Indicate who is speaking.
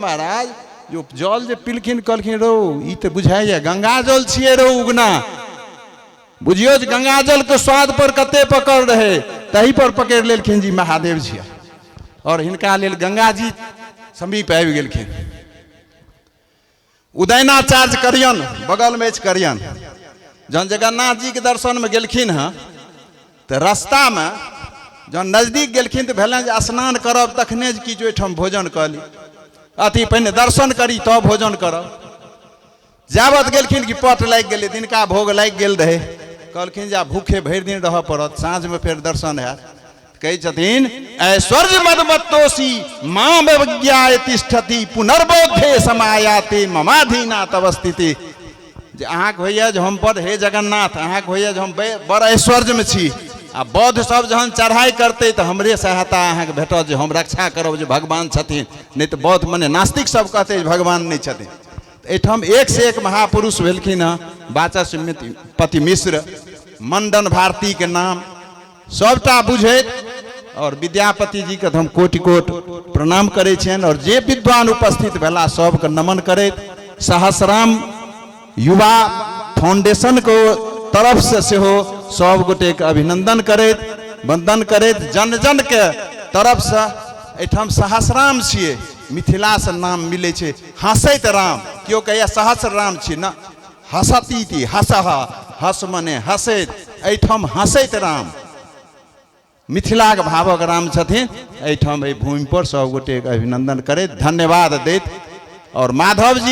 Speaker 1: महाराज जो जल जे पिलखिन, कहलखिन रौ ई तऽ बुझाइए गंगा जल छियै रौ उगना। बुझियौ जे गंगा जल के स्वाद पर कते पकड़ रहे, तही पर पकड़ि लेलखिन जी महादेव छियै। और हिनका लेल गंगा जी समीप आबि गेलखिन। उदयनाचार्य करियन बगलमे अछि करियन, जहन जगन्नाथ जीके दर्शनमे गेलखिन हँ तऽ रस्तामे जहन नजदीक गेलखिन तऽ भेलनि जे स्नान करब तखने जे किछु ओहिठाम भोजन कऽ ली, अथी पहिने दर्शन करी तब भोजन करब। जाबत गेलखिन कि पट लागि गेलै, दिनका भोग लागि गेल रहै। कहलखिन जे आब भूखे भरि दिन रहऽ पड़त, साँझमे फेर दर्शन हैत। कहै छथिन ऐश्वर्य मदमत्तोषी माम अवज्ञाय तिष्ठति पुनर्बौद्धे समायाते ममाधीना तव स्थिति। जे अहाँके होइए जे हम बड़, हे जगन्नाथ, अहाँके होइए जे हम बड़ ऐश्वर्यमे छी, आ बौद्ध सब जहन चढ़ाइ करतै तऽ हमरे सहायता अहाँके भेटत जे हम रक्षा करब जे भगवान छथिन, नहि तऽ बौद्ध मने नास्तिक सब कहतै जे भगवान नहि छथिन। एहिठाम एक से एक महापुरुष भेलखिन हँ, वाचस्पति मिश्र, मंडन भारतीके नाम सबटा बुझैत, और विद्यापति जी के हम कोटि कोट प्रणाम करै छियनि, और जे विद्वान उपस्थित भेला सबके नमन करैत सहस्राम युवा फाउंडेशन के तरफ से सेहो सब गोटे के अभिनंदन करैत वंदन करैत जन जन के तरफ से एहिठाम सहस्राम छियै, मिथिला से नाम मिलै छै हंसैत राम। केओ कहैया सहस्र राम छियै ना, हसती हसह, हस मने हसैत, एहिठाम हसैत राम मिथिलाके भावक राम छथिन। एहिठाम एहि भूमिपर सब गोटेके अभिनंदन करैत धन्यवाद दैत और माधव जी।